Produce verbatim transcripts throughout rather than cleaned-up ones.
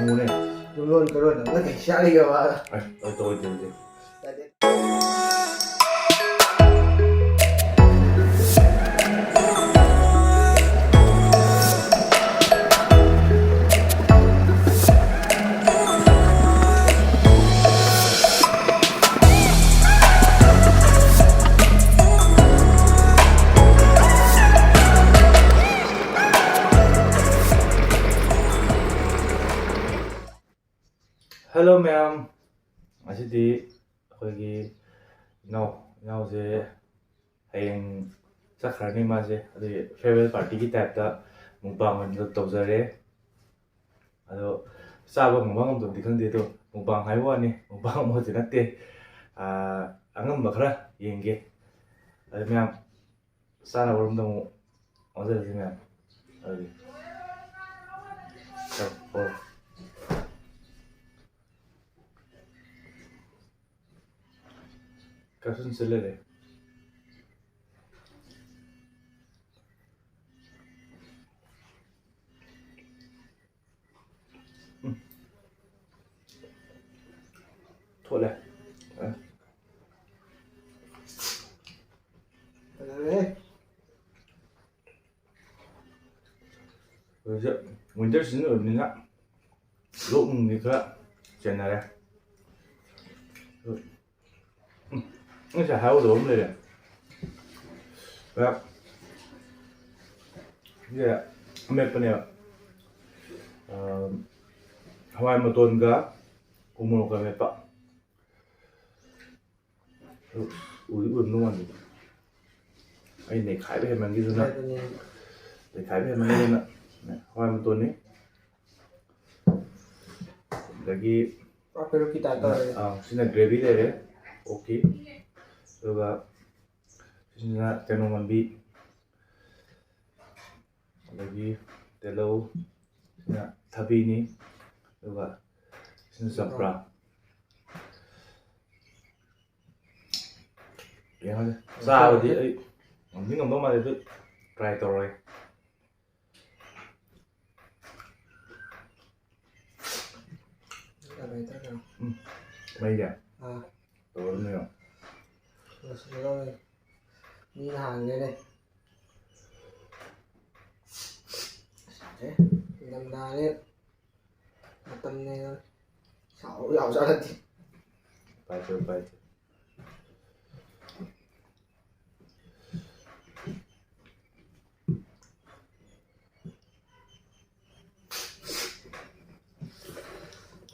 ꯃꯨꯅꯦ꯫ ꯌꯨꯝꯂꯣꯟ ꯀꯩꯔꯣꯟ ꯑꯝꯇ ꯀꯩ ꯆꯥꯔꯤꯒꯦꯕ? ꯑꯩ, ꯑꯩ ꯇꯧꯔꯣꯏ, ꯇꯧꯔꯣꯏ, ꯇꯧꯔꯣꯏ꯫ Hello ꯃꯌꯥꯝ, ꯉꯁꯤꯗꯤ ꯑꯩꯈꯣꯏꯒꯤ ꯏꯅꯥꯎ, ꯏꯅꯥꯎꯁꯦ ꯍꯌꯦꯡ ꯆꯠꯈ꯭ꯔꯅꯤ ꯃꯥꯁꯦ, ꯑꯗꯨꯒꯤ farewell partyꯒꯤ typeꯇ mukbang ꯑꯣꯏꯅ ꯇꯧꯖꯔꯦ꯫ ꯑꯗꯣ ꯆꯥꯕ ꯉꯝꯕ ꯉꯝꯗꯕꯗꯤ ꯈꯪꯗꯦ, ꯑꯗꯣ mukbang ꯍꯥꯏꯕ ꯋꯥꯅꯤ, mukbang ꯑꯃꯗꯤ ꯅꯠꯇꯦ, ꯑꯥ, ꯑꯉꯝꯕ ꯈꯔ ꯌꯦꯡꯒꯦ꯫ ꯑꯗꯨ ꯃꯌꯥꯝ ꯆꯥꯅꯕꯔꯣꯝꯗ ꯑꯃꯨꯛ ꯑꯣꯟꯁꯤꯜꯂꯁꯤ ꯃꯌꯥꯝ꯫ ꯑꯗꯨꯗꯤ ꯆꯠꯄꯣ꯫ ꯀꯛꯁꯟ ꯆꯠꯂꯦ꯫ ꯎꯝ꯫ ꯊꯣꯠꯂꯦ꯫ ꯑ꯫ ꯐꯖꯔꯦꯍꯦ꯫ ꯍꯧꯖꯤꯛ winter season ꯑꯣꯏꯕꯅꯤꯅ ꯂꯣꯛ ꯅꯨꯡꯗꯤ ꯈꯔ ꯆꯦꯟꯅꯔꯦ꯫ ꯎꯝ, ꯉꯁꯥꯏ ꯍꯥꯏꯍꯧꯗꯕ ꯑꯃ ꯂꯩꯔꯦ꯫ ꯉꯔꯥꯡ ꯁꯤꯁꯦ ꯑꯃꯦꯠꯄꯅꯦꯕ꯫ ꯑꯥ, ꯍꯋꯥꯏ ꯃꯇꯣꯟꯒ ꯎ ꯃꯣꯔꯣꯛꯀ ꯃꯦꯠꯄ꯫ ꯎꯗꯤ ꯎꯔꯝꯗꯧ ꯃꯥꯟꯗꯦ꯫ ꯑꯩ ꯅꯩꯈꯥꯏꯕ ꯍꯦꯟꯃꯟꯈꯤꯗꯅ, ꯍꯥꯏꯕꯅꯦ꯫ ꯅꯩꯈꯥꯏꯕ ꯍꯦꯟꯃꯟꯈꯤꯗꯅ ꯍꯋꯥꯏ ꯃꯇꯣꯟꯅꯤ꯫ ꯑꯗꯒꯤ ꯄꯨꯔꯥ ꯄꯦꯔꯨꯛꯀꯤ type ꯇꯧꯔꯦ꯫ ꯑꯥ, ꯁꯤꯅ gravy ꯂꯩꯔꯦ, ꯑꯣꯛꯀꯤ꯫ ꯑꯗꯨꯒ ꯁꯤꯅ ꯇꯦꯅꯧ ꯃꯟꯕꯤ꯫ ꯑꯗꯒꯤ ꯇꯤꯜꯍꯧ, ꯁꯤꯅ ꯊꯕꯤꯅꯤ, ꯑꯗꯨꯒ ꯁꯤꯅ ꯆꯝꯄ꯭ꯔꯥ꯫ ꯌꯦꯡꯉꯁꯦ꯫ ꯆꯥꯕꯗꯤ ꯑꯩ ꯉꯝꯗꯤ ꯉꯝꯗꯧ ꯃꯥꯜꯂꯦ, ꯑꯗꯨ try ꯇꯧꯔꯒꯦ꯫ ꯂꯩꯇ꯭ꯔꯒ꯫ ꯎꯝ꯫ ꯃꯩꯁꯦ? ꯑꯥ꯫ ꯇꯧꯔꯅꯦꯕ꯫ ꯂꯣꯏꯁꯤꯜꯂꯗꯧꯅꯤ꯫ ꯃꯤꯅ ꯍꯥꯟꯒꯦꯅꯦ꯫ ꯁꯥꯔꯦ꯫ ꯅꯤꯡꯊꯝꯊꯥꯅꯦ꯫ ꯃꯇꯝꯅꯦ꯫ ꯁꯥꯎ ꯌꯥꯎꯖꯥꯠꯂꯗꯤ꯫ ꯄꯥꯏꯁꯦ, ꯄꯥꯏꯁꯦ꯫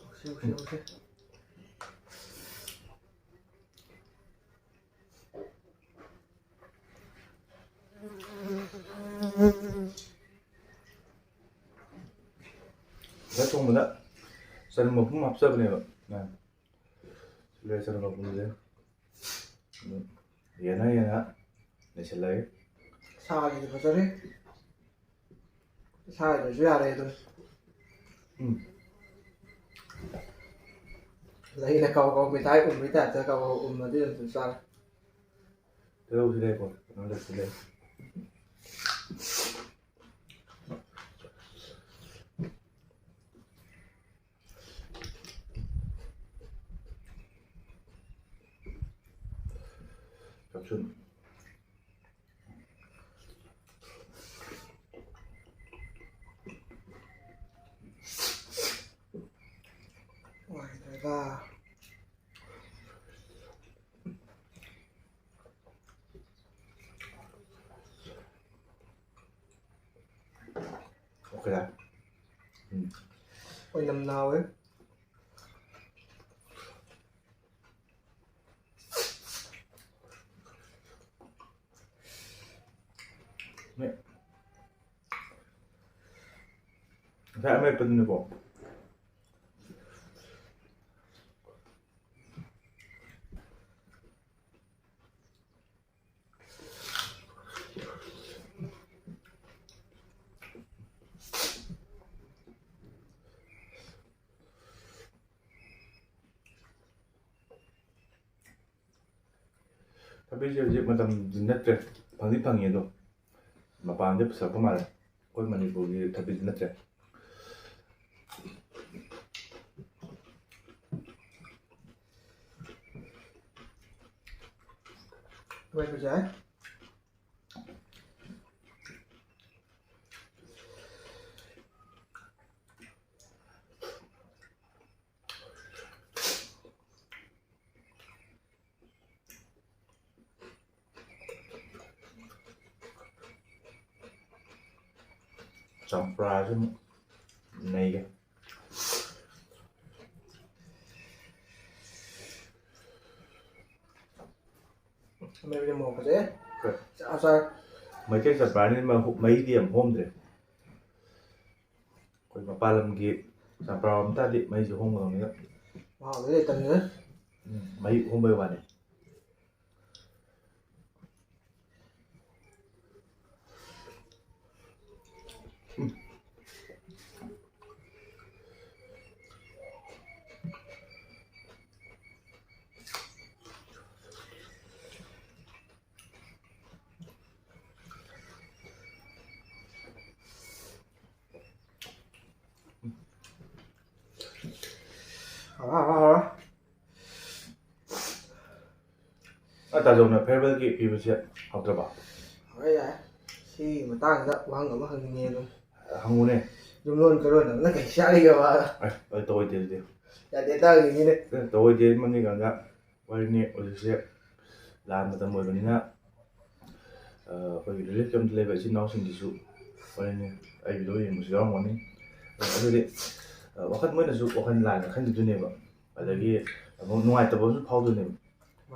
ꯍꯧꯁꯦ, ꯍꯧꯁꯦ, ꯍꯧꯁꯦ꯫ ꯉꯁꯥꯏ ꯊꯣꯡꯕꯗ ꯆꯅꯝ ꯃꯄꯨꯝ ꯍꯥꯞꯆꯕꯅꯦꯕ꯫ ꯁꯤꯗ ꯆꯅꯝ ꯃꯄꯨꯝꯁꯦ꯫ ꯑꯗꯨꯝ ꯌꯦꯅ ꯌꯦꯅ ꯂꯩꯁꯤꯜꯂꯒꯦ꯫ ꯁꯥꯒꯤꯗꯤ ꯐꯖꯔꯦ꯫ ꯁꯥꯒꯤꯗꯨꯁꯨ ꯌꯥꯔꯦ ꯑꯗꯨꯝ꯫ ꯎꯝ꯫ ꯂꯩꯅ ꯀꯥꯎ ꯀꯥꯎ ꯃꯤꯊꯥꯏ ꯎꯝꯕꯩ ꯇꯥꯏꯞꯇ ꯀꯥꯎ ꯀꯥꯎ ꯎꯝꯃꯗꯤ ꯑꯗꯨꯝ ꯆꯥꯔꯦ꯫ ꯇꯤꯜꯍꯧꯁꯤ ꯂꯩꯀꯣ, ꯀꯩꯅꯣ ꯂꯩꯁꯤ ꯂꯩ꯫ ꯀꯥꯞꯁꯨꯟ꯫ ꯅꯨꯡꯉꯥꯏꯇ꯭ꯔꯦꯗ꯫ ꯑꯣꯀꯦꯗ꯫ ꯎꯝ꯫ ꯑꯣꯏꯅꯝ ꯅꯥꯎꯋꯦ꯫ ꯉꯁꯥꯏ ꯑꯃꯦꯠꯄꯗꯨꯅꯤꯀꯣ꯫ ꯊꯕꯤꯁꯦ ꯍꯧꯖꯤꯛ ꯃꯇꯝꯗꯤ ꯅꯠꯇ꯭ꯔꯦ, ꯐꯪꯗꯤ ꯐꯪꯉꯤ ꯑꯗꯣ ꯃꯄꯥꯟꯗ ꯄꯨꯁꯜꯂꯛꯄ ꯃꯥꯜꯂꯦ꯫ ꯑꯩꯈꯣꯏ ꯃꯅꯤꯄꯨꯔꯒꯤ ꯊꯕꯤꯗꯤ ꯅꯠꯇ꯭ꯔꯦ꯫ ꯃꯩꯁꯨ ꯌꯥꯏ꯫ ꯆꯝꯄ꯭ꯔꯥꯁꯨ ꯑꯃꯨꯛ ꯅꯩꯒꯦ꯫ ꯃꯩꯗꯤ ꯃꯣꯔꯣꯛ ꯐꯖꯩ꯫ ꯍꯣꯏ꯫ ꯆꯥ ꯆꯥ꯫ ꯃꯩꯇꯩ ꯆꯝꯄ꯭ꯔꯥꯅꯤ ꯃꯍꯨ-, ꯃꯩꯗꯤ ꯌꯥꯝ ꯍꯣꯝꯗ꯭ꯔꯦ꯫ ꯑꯩꯈꯣꯏ ꯃꯄꯥꯟ ꯂꯝꯒꯤ ꯆꯝꯄ꯭ꯔꯥ ꯑꯣꯏꯔꯝ ꯇꯥꯔꯗꯤ ꯃꯩꯁꯨ ꯍꯣꯡꯒꯗꯕꯅꯤꯅ꯫ ꯃꯍꯥꯎꯗꯤ ꯂꯩꯇꯕꯅꯤꯅ꯫ ꯎꯝ, ꯃꯩ ꯍꯣꯡꯕꯩ ꯋꯥꯅꯤ꯫ ꯑ, ꯇꯥꯖꯧꯅ farewellꯒꯤ ꯄꯤꯕꯁꯦ ꯍꯥꯎꯇ꯭ꯔꯕ? ꯍꯣꯏ, ꯌꯥꯏ꯫ ꯁꯤꯒꯤ ꯃꯇꯥꯡꯗ ꯋꯥꯍꯪ ꯑꯃ ꯍꯪꯅꯤꯡꯉꯦ ꯑꯗꯨꯝ꯫ ꯍꯪꯉꯨꯅꯦ꯫ ꯌꯨꯝꯂꯣꯟ ꯀꯩꯔꯣꯟꯅꯕꯅ ꯀꯩ ꯆꯥꯔꯤꯒꯦꯕ? ꯑꯁ, ꯑꯩ ꯇꯧꯑꯣꯏꯗꯦ ꯑꯗꯨꯗꯤ꯫ ꯌꯥꯗꯦ, ꯇꯥꯔꯤꯅꯤꯅꯦ꯫ ꯑꯦ, ꯇꯧꯑꯣꯏꯗꯦ, ꯃꯅꯤ ꯒꯪꯒꯥ꯫ ꯋꯥꯔꯤꯅꯤ, ꯍꯧꯖꯤꯛꯁꯦ ꯂꯥꯟ ꯃꯇꯝ ꯑꯣꯏꯕꯅꯤꯅ, ꯑ, ꯑꯩꯈꯣꯏꯒꯤ relief campꯇ ꯂꯩꯕ ꯏꯆꯤꯟ ꯏꯅꯥꯎꯁꯤꯡꯒꯤꯁꯨ ꯋꯥꯔꯤꯅꯤ, ꯑꯩ video ꯌꯦꯡꯕꯁꯨ ꯌꯥꯎꯔꯝꯒꯅꯤ꯫ ꯑꯗꯨꯗꯤ, ꯑ, ꯋꯥꯈꯜ, ꯃꯣꯏꯅꯁꯨ ꯋꯥꯈꯜ ꯂꯥꯟꯅ ꯈꯟꯈꯤꯗꯣꯏꯅꯦꯕ꯫ ꯑꯗꯒꯤ ꯑꯃꯨꯛ ꯅꯨꯡꯉꯥꯏꯇꯕ ꯑꯃꯁꯨ ꯐꯥꯎꯗꯣꯏꯅꯦꯕ꯫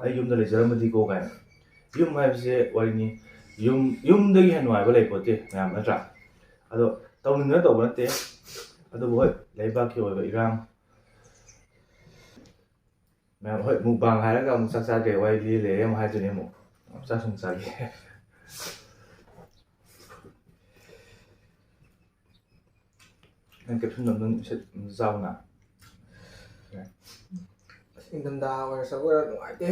ꯑꯩ ꯌꯨꯝꯗ ꯂꯩꯖꯔꯝꯃꯗꯤꯀꯣ ꯀꯥꯏꯅ꯫ ꯌꯨꯝ ꯍꯥꯏꯕꯁꯦ ꯋꯥꯔꯤꯅꯤ, ꯌꯨꯝ, ꯌꯨꯝꯗꯒꯤ ꯍꯦꯟꯅ ꯅꯨꯡꯉꯥꯏꯕ ꯂꯩꯄꯣꯠꯇꯦ ꯃꯌꯥꯝ, ꯅꯠꯇ꯭ꯔꯥ? ꯑꯗꯣ ꯇꯧꯅꯤꯡꯗꯅ ꯇꯧꯕ ꯅꯠꯇꯦ꯫ ꯑꯗꯨꯕꯨ ꯍꯣꯏ, ꯂꯩꯕꯥꯛꯀꯤ ꯑꯣꯏꯕ ꯏꯔꯥꯡ, ꯃꯌꯥꯝ, ꯍꯣꯏ, mukbang ꯍꯥꯏꯔꯒ ꯑꯃꯨꯛ ꯆꯥꯛ ꯆꯥꯗ꯭ꯔꯦ, ꯋꯥꯔꯤ ꯂꯤ ꯂꯩꯔꯦ ꯑꯃꯨꯛ ꯍꯥꯏꯗꯨꯅꯤ ꯑꯃꯨꯛ꯫ ꯆꯥꯛ ꯁꯨꯝ ꯆꯥꯒꯦ꯫ ꯅꯪ caption ꯑꯝꯇꯪ ꯁꯦꯠ-, ꯆꯥꯎꯅ꯫ ꯑꯁ, ꯏꯪꯊꯝꯊꯥ ꯑꯣꯏꯔꯁꯨ ꯑꯣꯏꯔ ꯅꯨꯡꯉꯥꯏꯇꯦ꯫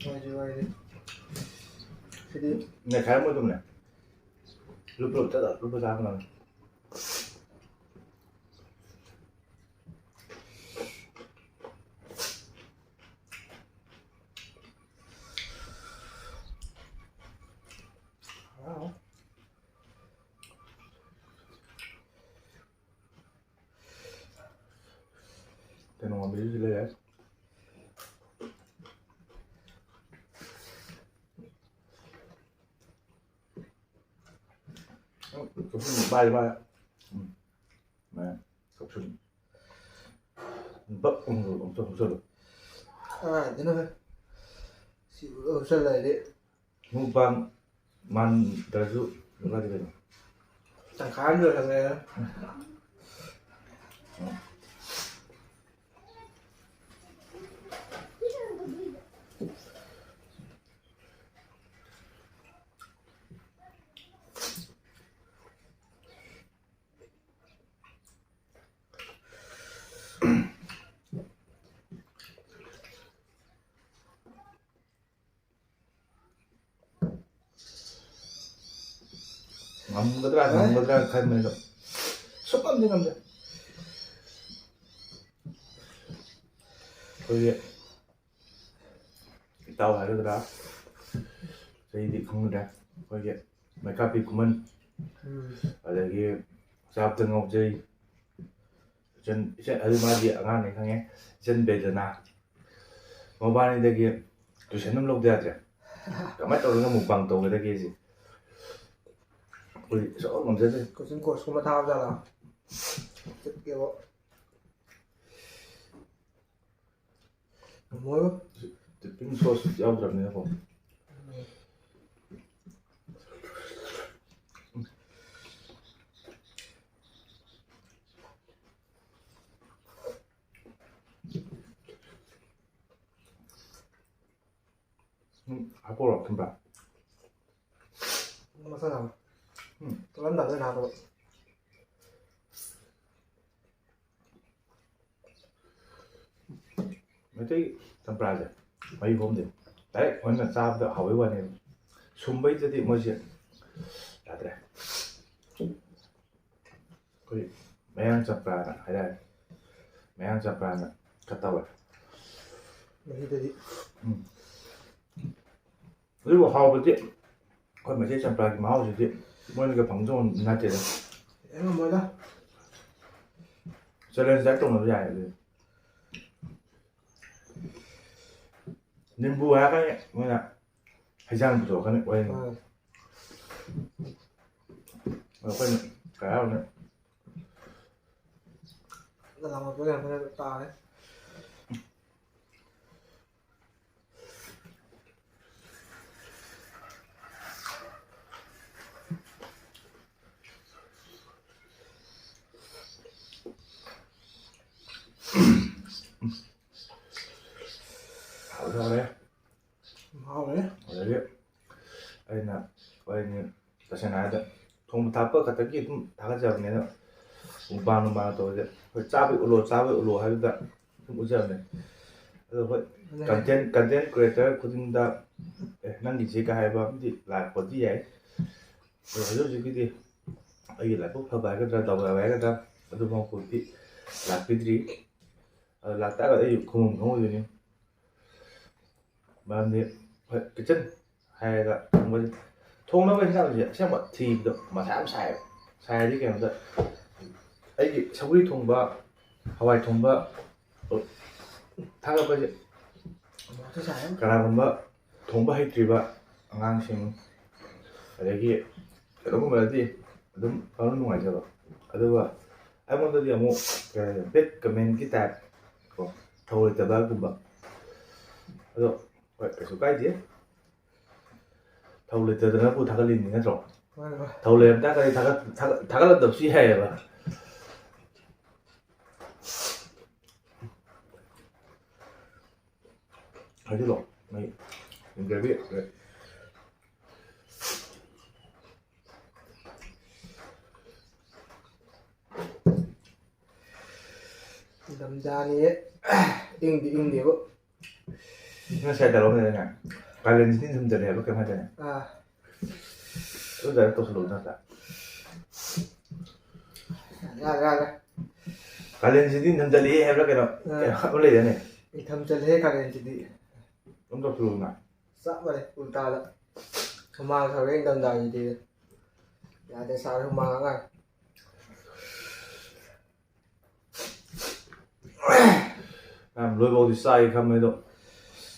ꯋꯥꯏꯗꯤ ꯋꯥꯏꯗꯤ꯫ ꯁꯤꯗꯤ ꯅꯩꯈꯥꯏꯔꯝꯃꯣ ꯑꯗꯨꯝꯅꯦ꯫ ꯂꯨꯞ ꯂꯨꯞ ꯆꯠꯂ ꯂꯨꯞ ꯆꯥꯕ ꯉꯝꯃꯦ꯫ ꯀꯩꯅꯣ ꯉꯝꯕꯤꯁꯨ ꯂꯩꯔꯦ꯫ ꯀꯛꯆꯤꯡ ꯄꯥꯏ ꯄꯥꯏ꯫ ꯎꯝ꯫ ꯃꯥ ꯀꯛꯆꯤꯡ꯫ ꯕꯛ ꯑꯃꯨꯛ ꯑꯃꯨꯛꯇ ꯍꯨꯞꯆꯜꯂꯨ꯫ ꯀꯥꯏꯗꯩꯅꯣꯍꯦ? ꯁꯤ ꯍꯨꯞꯆꯜꯂꯗꯤ꯫ ꯃꯨꯛꯕꯥꯡ ꯃꯥꯟꯗ꯭ꯔꯁꯨ ꯌꯣꯒꯥꯗꯤ ꯀꯩꯅꯣ? ꯇꯪꯈꯥꯏ ꯑꯃ ꯂꯣꯏꯁꯜꯂꯦ꯫ ꯉꯝꯒꯗ꯭ꯔꯥ ꯉꯝꯒꯗ꯭ꯔꯥ ꯈꯟꯕꯅꯤꯗꯣ ꯁꯨꯛꯉꯝꯗꯤ ꯉꯝꯗꯦ꯫ ꯑꯩꯈꯣꯏꯒꯤ ꯏꯇꯥꯎ ꯍꯥꯏꯒꯗ꯭ꯔꯥ, ꯆꯍꯤꯗꯤ ꯈꯪꯗ꯭ꯔꯦ, ꯑꯩꯈꯣꯏꯒꯤ ꯃꯩꯀꯥꯞꯄꯤ ꯈꯨꯃꯟ, ꯎꯝ꯫ ꯑꯗꯒꯤ ꯆꯥꯕꯗ ꯉꯥꯎꯖꯩ, ꯏꯆꯟ, ꯏꯆꯟ, ꯑꯗꯨ ꯃꯥꯗꯤ ꯑꯉꯥꯡꯅꯦ ꯈꯪꯉꯦ, ꯏꯆꯟ ꯕꯦꯗꯅꯥ, ꯃꯕꯥꯅꯤꯗꯒꯤ ꯇꯨꯏꯁꯟ ꯑꯃ ꯂꯧꯗ ꯌꯥꯗ꯭ꯔꯦ꯫ ꯀꯃꯥꯏꯅ ꯇꯧꯔꯒ ꯃꯨꯛꯕꯥꯡ ꯇꯧꯒꯗꯒꯦ ꯁꯤ ꯑꯩꯈꯣꯏ ꯁꯨꯡꯉꯝ ꯉꯝꯖꯗ꯭ꯔꯦ꯫ ꯀꯣꯆꯤꯡ ꯀꯣꯔꯁꯀꯨꯝꯕ ꯊꯥꯕ ꯖꯥꯠꯂꯥ? ꯆꯠꯀꯦꯕ꯫ ꯉꯝꯃꯣꯏꯕ꯫ ꯇꯤꯞꯄꯤꯡ ꯁꯣꯁ ꯌꯥꯎꯗ꯭ꯔꯕꯅꯤꯅꯀꯣ꯫ ꯎꯝ, ꯍꯥꯞꯄꯛꯎꯔꯣ, ꯊꯨꯝꯕ꯭ꯔꯥ? ꯃꯁꯥꯅ ꯍꯥꯞꯄꯣ꯫ ꯎꯝ꯫ ꯇꯣꯠꯂꯝꯗꯥꯏꯗ ꯑꯣꯏꯅ ꯍꯥꯞꯄꯣ꯫ ꯃꯩꯇꯩ ꯆꯝꯄ꯭ꯔꯥꯁꯦ ꯃꯍꯤ ꯍꯣꯝꯗꯦ꯫ ꯗꯥꯏꯔꯦꯛ ꯑꯣꯏꯅ ꯆꯥꯕꯗ ꯍꯥꯎꯕꯩ ꯋꯥꯅꯦꯕ꯫ ꯊꯨꯝꯕꯩꯗꯗꯤ ꯃꯣꯏꯁꯦ ꯌꯥꯗ꯭ꯔꯦ꯫ ꯑꯩꯈꯣꯏ ꯃꯌꯥꯡ ꯆꯝꯄ꯭ꯔꯥꯅ ꯍꯥꯏꯇꯥꯔꯦ, ꯃꯌꯥꯡ ꯆꯝꯄ꯭ꯔꯥꯅ ꯈꯔ ꯇꯧꯋꯦ꯫ ꯃꯍꯤꯗꯗꯤ ꯎꯝ꯫ ꯑꯗꯨꯕꯨ ꯍꯥꯎꯕꯗꯤ ꯑꯩꯈꯣꯏ ꯃꯩꯇꯩ ꯆꯝꯄ꯭ꯔꯥꯒꯤ ꯃꯍꯥꯎꯁꯤꯗꯤ ꯃꯣꯏꯅꯒ ꯐꯪꯗꯧ ꯅꯠꯇꯦꯗ꯫ ꯌꯥꯔꯝꯃꯣꯏꯗ꯫ ꯆꯦꯂꯦꯟꯖ ꯇꯧꯅꯕ ꯌꯥꯏ ꯑꯗꯨꯗꯤ꯫ ꯅꯤꯝꯕꯨ ꯍꯥꯏꯔꯛꯀꯅꯤ ꯃꯣꯏꯅ, ꯍꯩꯖꯥꯡ ꯄꯨꯊꯣꯔꯛꯀꯅꯤ ꯋꯥꯔꯤꯅꯤ꯫ ꯎꯝ꯫ ꯑꯩꯈꯣꯏꯅ ꯀꯩ ꯍꯥꯏꯔꯨꯅꯤ? ꯂꯥꯝꯃꯛꯄ ꯌꯥꯝ ꯐꯖꯅ ꯇꯥꯔꯦ꯫ ꯍꯥꯎꯗꯤ ꯍꯥꯎꯔꯦ꯫ ꯍꯥꯎꯔꯦ꯫ ꯑꯗꯒꯤ ꯑꯩꯅ, ꯑꯩꯅ ꯇꯁꯦꯡꯅ ꯍꯥꯏꯔꯕꯗ ꯊꯣꯡꯕ ꯊꯥꯛꯄ ꯈꯛꯇꯒꯤ ꯑꯗꯨꯝ ꯊꯥꯒꯠꯆꯕꯅꯤꯅ, ꯃꯨꯛꯕꯥꯡ ꯅꯨꯡꯕꯥꯡ ꯇꯧꯕꯁꯦ ꯑꯩꯈꯣꯏ ꯆꯥꯕꯩ ꯎꯠꯂꯣ, ꯆꯥꯕꯩ ꯎꯠꯂꯣ ꯍꯥꯏꯕꯗ ꯑꯗꯨꯝ ꯎꯠꯆꯕꯅꯦ꯫ ꯑꯗꯣ ꯍꯣꯏ, ꯃꯥꯅꯦ꯫ Content, content creator ꯈꯨꯗꯤꯡꯗ, "ꯑꯦ, ꯅꯪꯒꯤꯁꯦ" ꯀꯥꯏ ꯍꯥꯏꯕ ꯑꯃꯗꯤ ꯂꯥꯛꯄꯗꯤ ꯌꯥꯏ꯫ ꯑꯗꯣ ꯍꯧꯖꯤꯛ ꯍꯧꯖꯤꯛꯀꯤꯗꯤ ꯑꯩꯒꯤ ꯂꯥꯏꯕꯛ ꯐꯕ ꯍꯥꯏꯒꯗ꯭ꯔꯥ, ꯗꯥꯎ ꯌꯥꯕ ꯍꯥꯏꯒꯗ꯭ꯔꯥ, ꯑꯗꯨꯐꯥꯎꯕꯗꯤ ꯂꯥꯛꯄꯤꯗ꯭ꯔꯤ꯫ ꯑꯗꯣ ꯂꯥꯛꯇꯥꯔꯒꯗꯤ ꯑꯩ ꯈꯨꯝꯐꯝ ꯈꯪꯉꯣꯏꯗꯣꯏꯅꯤ꯫ ꯃꯔꯝꯗꯤ ꯍꯣꯏ, ꯀꯤꯠꯆꯟ ꯍꯥꯏꯔꯒ ꯊꯣꯡꯕꯁꯦ, ꯊꯣꯡꯅꯕ ꯍꯤꯟꯖꯥꯡꯁꯦ ꯑꯁꯦꯡꯕ ꯊꯤꯕꯗꯣ ꯃꯊꯥ ꯌꯥꯝ ꯁꯥꯏꯌꯦꯕ꯫ ꯁꯥꯏ ꯍꯥꯏꯗꯤ ꯀꯩꯅꯣꯗ, ꯑꯩꯒꯤ ꯁꯧꯒ꯭ꯔꯤ ꯊꯣꯡꯕ, ꯍꯋꯥꯏ ꯊꯣꯡꯕ ꯊꯥꯒꯠꯄꯁꯦ, ꯃꯊꯥ ꯁꯥꯏꯌꯦ꯫ ꯀꯅꯥꯒꯨꯝꯕ ꯊꯣꯡꯕ ꯍꯩꯇ꯭ꯔꯤꯕ ꯑꯉꯥꯡꯁꯤꯡ, ꯑꯗꯒꯤ ꯀꯩꯅꯣꯒꯨꯝꯕꯗꯗꯤ ꯑꯗꯨꯝ ꯐꯖꯅ ꯅꯨꯡꯉꯥꯏꯖꯕ꯫ ꯑꯗꯨꯒ ꯑꯩꯉꯣꯟꯗꯗꯤ ꯑꯃꯨꯛ, ꯀꯩ ꯍꯥꯏꯅꯤ, bad commentꯀꯤ type ꯀꯣ, ꯊꯧꯑꯣꯏꯗꯕꯒꯨꯝꯕ꯫ ꯑꯗꯣ ꯍꯣꯏ, ꯀꯩꯁꯨ ꯀꯥꯏꯗꯦ꯫ ꯊꯧ ꯂꯩꯇꯗꯅꯕꯨ ꯊꯥꯒꯠꯂꯤꯅꯤ ꯅꯠꯇ꯭ꯔꯣ? ꯃꯥꯅꯦ, ꯃꯥꯅꯦ꯫ ꯊꯧ ꯂꯩꯔꯝ ꯇꯥꯔꯒꯗꯤ ꯊꯥꯒꯠ-, ꯊꯥꯒꯠ-, ꯊꯥꯒꯠꯂꯝꯗꯕꯁꯨ ꯌꯥꯏꯑꯕ꯫ ꯍꯥꯏꯖꯤꯜꯂꯣ꯫ ꯃꯩ gravy꯫ ꯏꯪꯊꯝꯊꯥꯅꯤꯌꯦ꯫ ꯏꯪꯗꯤ ꯏꯪꯗꯦꯕꯨ꯫ ꯉꯁꯥꯏ ꯇꯧꯔꯝꯃꯦꯗꯅ꯫ ꯀꯥꯂꯦꯟꯁꯤꯗꯤ ꯏꯟꯊꯝ ꯆꯜꯂꯦ ꯍꯥꯏꯕ ꯀꯩꯅꯣꯝ ꯍꯥꯏꯗꯥꯏꯅꯦ? ꯑꯥ ꯑꯗꯨ direct ꯇꯧꯁꯜꯂꯛꯎ ꯅꯠꯇ꯭ꯔꯥ? ꯌꯥꯔꯦ ꯌꯥꯔꯦ ꯀꯥꯂꯦꯟꯁꯤꯗꯤ ꯏꯟꯊꯝ ꯆꯜꯂꯛꯑꯦ ꯍꯥꯏꯕ꯭ꯔꯥ ꯀꯩꯅꯣ? ꯑꯥ꯫ ꯀꯩꯅꯣ ꯑꯃ ꯂꯩꯗꯥꯏꯅꯦ? ꯏꯟꯊꯝ ꯆꯜꯂꯦ ꯀꯥꯂꯦꯟꯁꯤꯗꯤ꯫ ꯑꯗꯨꯝ ꯇꯧꯁꯜꯂꯛꯎꯅ꯫ ꯆꯞ ꯃꯥꯟꯅꯩ ꯎꯜꯇꯥꯗ꯫ ꯍꯨꯃꯥꯡ ꯁꯧꯔꯦ ꯏꯪꯊꯝꯊꯥꯁꯤꯗꯤ꯫ ꯌꯥꯗꯦ ꯁꯥꯔꯦ ꯍꯨꯃꯥꯡ ꯑꯉꯥꯡ꯫ ꯌꯥꯝ ꯂꯣꯏꯕꯧꯗꯤ ꯆꯥꯏ ꯈꯪꯕꯅꯤ ꯑꯗꯣ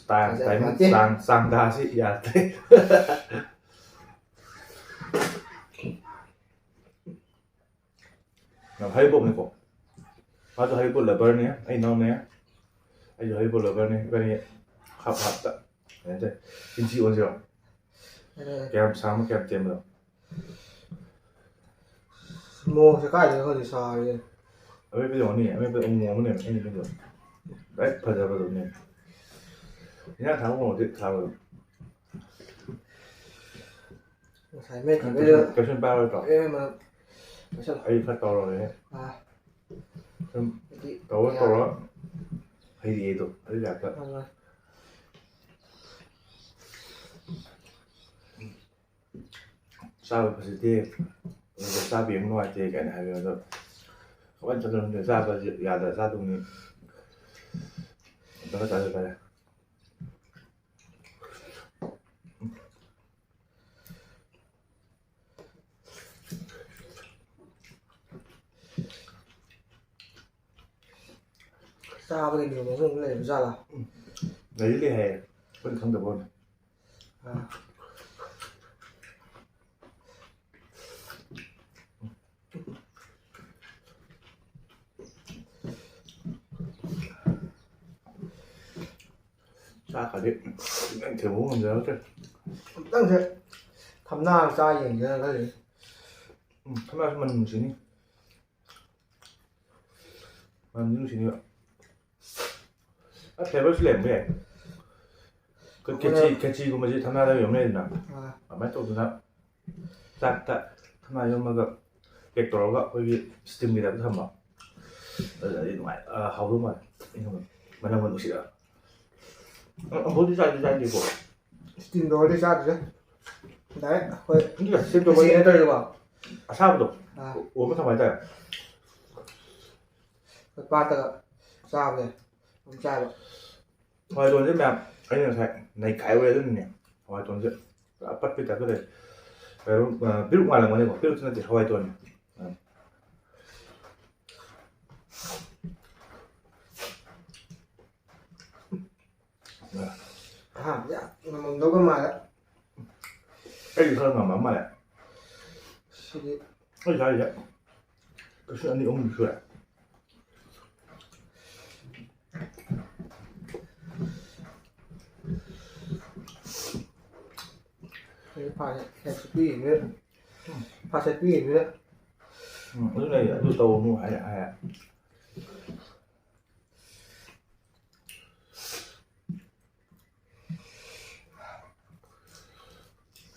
ꯇꯥꯡ ꯐꯖ ꯇꯥꯏꯃꯤꯡ ꯐꯠꯇꯦ꯫ ꯆꯥꯡ ꯆꯥꯡ ꯇꯥꯁꯤ ꯌꯥꯗ꯭ꯔꯦ꯫ ꯌꯥꯝ ꯍꯩꯕꯣꯞꯅꯤꯀꯣ꯫ ꯃꯥꯁꯨ ꯍꯩꯕꯣꯞ loverꯅꯤ, ꯑꯩ ꯏꯅꯥꯎꯅꯦ꯫ ꯑꯩꯁꯨ ꯍꯩꯕꯣꯞ loverꯅꯤ꯫ ꯏꯕꯥꯅꯤ ꯍꯥꯞ ꯍꯥꯞꯇ ꯀꯩꯅꯣ ꯇꯧꯋꯦ꯫ ꯏꯟꯆꯤ ꯑꯣꯟꯁꯤꯔꯣ? ꯀꯌꯥꯝ ꯁꯥꯡꯕ ꯀꯌꯥꯝ ꯇꯦꯟꯕꯅꯣ? ꯃꯣꯔꯣꯛꯁꯦ ꯀꯥꯏꯗꯩꯅꯣ ꯈꯪꯗꯦ ꯁꯥꯔꯤꯁꯦ꯫ ꯑꯃꯦꯠꯄꯗꯤ ꯌꯦꯡꯉꯨꯅꯦ, ꯑꯃꯦꯠꯄꯗꯤ ꯎ ꯃꯣꯔꯣꯛ ꯑꯃꯅꯦ ꯑꯩꯅ ꯃꯦꯠꯂꯤꯗꯣ꯫ ꯗꯥꯏꯔꯦꯛ ꯐꯖꯕꯗꯨꯅꯦ꯫ ꯏꯟꯖꯥꯡ ꯊꯥꯕ ꯃꯣꯔꯣꯛꯇꯤ ꯊꯥꯕ꯫ ꯉꯁꯥꯏ ꯃꯦꯠꯈꯤꯕꯩꯗꯣ ꯀꯩꯁꯨ ꯄꯥꯏꯔꯣꯏꯗ꯭ꯔꯣ? ꯑꯦ ꯃꯅꯝ ꯃꯁꯛ ꯑꯩ ꯈꯔ ꯇꯧꯔꯒꯦ꯫ ꯑꯥ ꯁꯨꯝ ꯍꯥꯏꯗꯤ ꯇꯧꯔ ꯀꯌꯥ- ꯇꯧꯔ ꯍꯩꯔꯛꯑꯦꯗꯣ ꯑꯗꯨ ꯇꯥꯏꯞꯇ꯫ ꯑꯥ꯫ ꯆꯥꯕ ꯐꯖꯗꯦ, ꯑꯗꯨꯒ ꯆꯥꯕ ꯌꯦꯡꯕ ꯅꯨꯡꯉꯥꯏꯇꯦ ꯀꯥꯏꯅ ꯍꯥꯏꯕ ꯑꯗꯣ ꯀꯃꯥꯏꯅ ꯆꯠꯇꯣꯏꯅꯣ ꯈꯪꯗꯦ꯫ ꯆꯥꯕꯁꯦ ꯌꯥꯗ ꯆꯥꯗꯧꯅꯤ꯫ ꯑꯝꯇꯒ ꯆꯥꯖ ꯇꯥꯔꯦ꯫ ꯆꯥꯕꯒꯤ ꯅꯤꯌꯣꯝ ꯑꯃꯃꯨꯛ ꯂꯩꯕ ꯖꯥꯠꯂꯥ? ꯂꯩꯗꯤ ꯂꯩ ꯍꯥꯏꯌꯦ, ꯑꯩꯈꯣꯏꯅ ꯈꯪꯗꯕ ꯋꯥꯅꯤ꯫ ꯑꯥ꯫ ꯆꯥꯛꯀꯗꯤ ꯊꯦꯡꯕ ꯉꯝꯖꯔꯛꯇ꯭ꯔꯦ꯫ ꯑꯝꯇꯪꯁꯦ ꯊꯝꯅꯥ ꯆꯥ ꯌꯦꯡꯁꯤꯔ ꯈꯜꯂꯤ꯫ ꯎꯝ, ꯊꯝꯅꯥꯁꯨ ꯃꯅꯝ ꯅꯨꯡꯁꯤꯅꯤ꯫ ꯃꯅꯝꯗꯤ ꯅꯨꯡꯁꯤꯅꯦꯕ꯫ ꯑ, flavorꯁꯨ ꯂꯩꯔꯝꯕ ꯌꯥꯏ꯫ ꯑꯩꯈꯣꯏ ꯈꯦꯆꯤ, ꯈꯦꯆꯤꯒꯨꯝꯕꯁꯦ ꯊꯝꯅꯥꯗ ꯌꯣꯟꯕ ꯂꯩꯗꯅ꯫ ꯑꯥ꯫ ꯑꯗꯨꯃꯥꯏꯅ ꯇꯧꯗꯅ ꯆꯥꯛꯇ ꯊꯝꯅꯥ ꯌꯣꯝꯃꯒ pack ꯇꯧꯔꯒ ꯑꯩꯈꯣꯏꯒꯤ steamꯒꯤ typeꯇ ꯊꯝꯕ꯫ ꯑꯗꯨꯗꯤ ꯅꯨꯡꯉꯥꯏ, ꯑ, ꯍꯥꯎꯗꯧ ꯃꯥꯜꯂꯦ꯫ ꯑꯩꯅ ꯈꯟꯕꯗ ꯃꯅꯝꯒ ꯅꯨꯡꯁꯤꯔꯒ꯫ ꯑ, ꯑꯝꯐꯥꯎꯗꯤ ꯆꯥꯗꯤ ꯆꯥꯗ꯭ꯔꯤꯀꯣ꯫ ꯁ꯭ꯇꯤꯝ ꯇꯧꯔꯗꯤ ꯆꯥꯗ꯭ꯔꯦ꯫ ꯗꯥꯏꯔꯦꯛ ꯑꯩꯈꯣꯏ ꯑꯗꯨꯒ ꯁ꯭ꯇꯤꯝ ꯇꯧꯕ ꯃꯦꯆꯤꯟ ꯅꯠꯇ꯭ꯔꯁꯨꯀꯣ꯫ ꯑꯁꯥꯕꯗꯣ ꯑꯥ, ꯑꯣꯝꯃ ꯊꯝꯕ ꯍꯥꯏꯇꯥꯔꯦ꯫ ꯑꯩꯈꯣꯏ ꯄꯥꯠꯇꯒ ꯆꯥꯕꯁꯦ ꯑꯗꯨꯝ ꯆꯥꯏꯕ꯫ ꯍꯋꯥꯏ ꯇꯣꯟꯁꯦ ꯃꯌꯥꯝ ꯑꯩꯅ ꯉꯁꯥꯏ ꯅꯩꯈꯥꯏꯔꯨꯔꯦ ꯑꯗꯨꯅꯅꯦ꯫ ꯍꯋꯥꯏ ꯇꯣꯟꯁꯦ ꯄꯨꯔꯥ ꯄꯠꯄꯩ ꯇꯥꯏꯞꯇ ꯂꯩ꯫ ꯀꯩꯅꯣ, ꯑ, ꯄꯤꯔꯨꯛ ꯃꯥꯜꯂꯝꯒꯅꯤꯀꯣ꯫ ꯄꯤꯔꯨꯛꯇꯤ ꯅꯠꯇꯦ, ꯍꯋꯥꯏ ꯇꯣꯟꯅꯤ꯫ ꯑꯍꯥꯟꯕꯗ ꯌꯥꯝ ꯉꯝꯃꯝꯗꯧꯒ ꯃꯥꯜꯂꯦ꯫ ꯑꯩꯗꯤ ꯈꯔ ꯉꯝꯃ ꯃꯥꯜꯂꯦ꯫ ꯁꯤꯗꯤ ꯑꯩ ꯆꯥꯔꯤꯁꯦ ꯀꯩꯁꯨ ꯑꯅꯤ ꯑꯍꯨꯝꯗꯤ ꯁꯨꯔꯦ꯫ ꯑꯩ ꯐꯥꯁꯦ ꯍꯦꯛꯁꯨ ꯄꯤꯔꯤꯅꯦ꯫ ꯐꯥꯁꯦ ꯄꯤꯔꯤꯅꯦ꯫ ꯎꯝ, ꯑꯗꯨꯅ ꯑꯩ ꯑꯗꯨ ꯇꯧꯅꯨ ꯍꯥꯏ ꯍꯥꯏ꯫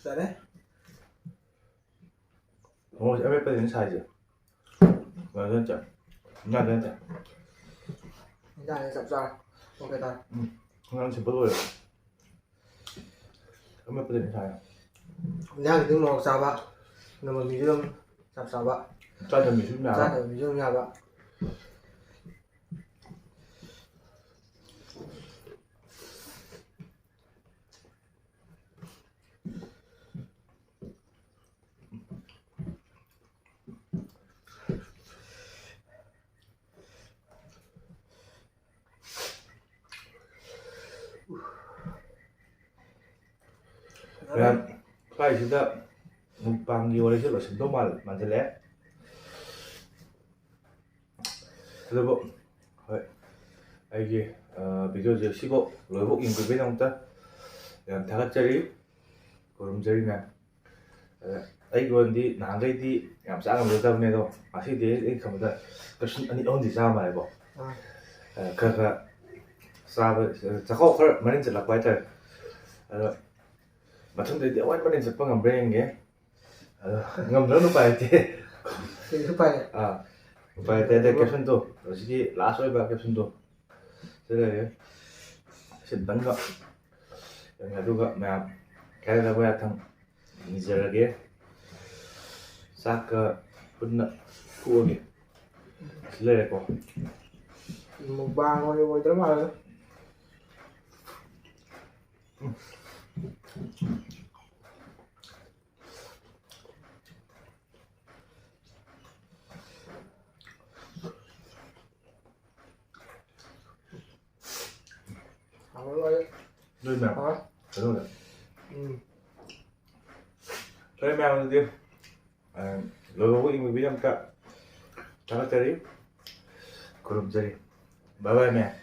ꯆꯥꯔꯦ꯫ ꯃꯣꯔꯣꯛꯁꯦ ꯑꯃꯦꯠꯄꯗꯩꯅ ꯁꯥꯏꯁꯦ꯫ ꯀꯩꯅꯣꯗ ꯅꯠꯇꯦ꯫ ꯉꯥꯗ ꯅꯠꯇꯦ꯫ ꯏꯟꯖꯥꯡꯁꯦ ꯆꯞ ꯆꯥꯔꯦ꯫ ꯑꯣꯀꯦ ꯇꯥꯔꯦ꯫ ꯉꯥ ꯁꯤꯝꯄꯜ ꯑꯣꯏꯔꯦ꯫ ꯑꯃꯦꯠꯄꯗꯩꯅ ꯁꯥꯏ꯫ ꯏꯟꯖꯥꯡꯁꯤꯗꯤ ꯃꯣꯔꯣꯛ ꯆꯥꯕ ꯅꯝꯕ ꯃꯤꯁꯨ ꯑꯗꯨꯝ ꯆꯞ ꯆꯥꯕ꯫ ꯆꯥꯗꯕ ꯃꯤꯁꯨ ꯑꯗꯨꯝ ꯌꯥꯕ꯫ ꯆꯥꯗꯕ ꯃꯤꯁꯨ ꯑꯗꯨꯝ ꯌꯥꯕ꯫ ꯃꯌꯥꯝ, ꯁ꯭ꯋꯥꯏꯁꯤꯗ ꯃꯨꯛꯕꯥꯡꯒꯤ ꯋꯥꯔꯤꯁꯦ ꯂꯣꯏꯁꯤꯟꯗꯧ ꯃꯥꯜ-, ꯃꯥꯟꯁꯤꯜꯂꯛꯑꯦ꯫ ꯑꯗꯨꯕꯨ ꯍꯣꯏ, ꯑꯩꯒꯤ, ꯑ, ꯚꯤꯗꯤꯑꯣꯁꯦ ꯁꯤꯐꯥꯎ ꯂꯣꯏꯐꯥꯎ ꯌꯦꯡꯕꯤꯕꯒꯤꯗꯃꯛꯇ ꯌꯥꯝ ꯊꯥꯒꯠꯆꯔꯤ, ꯈꯨꯔꯨꯝꯖꯔꯤ ꯃꯌꯥꯝ꯫ ꯑꯗ ꯑꯩꯒꯤ ꯑꯣꯏꯅꯗꯤ ꯅꯍꯥꯟꯈꯩꯗꯤ ꯌꯥꯝ ꯆꯥ ꯉꯝꯖꯗꯕꯅꯦ, ꯑꯗꯣ ꯉꯁꯤꯗꯤ ꯑꯩ ꯈꯟꯕꯗ ꯀꯩꯁꯨ ꯑꯅꯤ ꯑꯍꯨꯝꯗꯤ ꯆꯥ ꯃꯥꯜꯂꯦꯀꯣ꯫ ꯑꯥ꯫ ꯑ, ꯈꯔ ꯈꯔ ꯆꯥꯕ, ꯆꯥꯛꯈꯥꯎ ꯈꯔ ꯃꯅꯤꯟ ꯆꯠꯂꯛꯄ ꯍꯥꯏꯇꯥꯔꯦ꯫ ꯑꯗꯣ ꯃꯊꯪꯗꯩꯗꯤ ꯑꯃꯨꯛ ꯍꯦꯟꯅ ꯃꯅꯤꯟ ꯆꯠꯄ ꯉꯝꯕ꯭ꯔꯥ ꯌꯦꯡꯒꯦ꯫ ꯑꯗꯣ ꯉꯝꯗ꯭ꯔꯒꯅ ꯎꯄꯥꯏ ꯂꯩꯇꯦ꯫ ꯀꯩꯁꯨ ꯎꯄꯥꯏ ꯂꯩ꯫ ꯑꯥ, ꯎꯄꯥꯏ ꯂꯩꯇꯦ꯫ ꯑꯗꯩ caption ꯇꯣ, ꯍꯧꯖꯤꯛꯀꯤ last ꯑꯣꯏꯕ caption ꯇꯣ, ꯁꯤ ꯂꯩꯔꯦ꯫ ꯁꯤ ꯑꯝꯇꯪꯒ ꯑꯗꯨꯒ ꯃꯌꯥꯝ ꯀꯥꯏꯅꯗꯕ ꯌꯥꯊꯪ ꯅꯤꯖꯔꯒꯦ꯫ ꯆꯥꯛꯀ ꯄꯨꯟꯅ ꯇꯣꯛꯑꯒꯦ꯫ ꯁꯤ ꯂꯩꯔꯦꯀꯣ꯫ ꯃꯨꯛꯕꯥꯡ ꯑꯣꯏ ꯑꯣꯏꯗ꯭ꯔ ꯃꯥꯜꯂꯦꯗ꯫ ꯍꯥꯎꯔꯦ꯫ ꯅꯣꯏ ꯃꯌꯥꯝ ꯍꯥꯎꯔꯦ꯫ ꯀꯩꯅꯣꯗ꯫ ꯎꯝ꯫ ꯐꯔꯦ ꯃꯌꯥꯝ, ꯑꯗꯨꯗꯤ, ꯑ, ꯂꯣꯏꯍꯧꯕ ꯏꯃꯨꯕꯤꯗ ꯑꯝꯇ ꯊꯥꯒꯠꯆꯔꯤ, ꯈꯨꯔꯨꯝꯖꯔꯤ꯫ ꯕꯥꯏ ꯕꯥꯏ ꯃꯌꯥꯝ꯫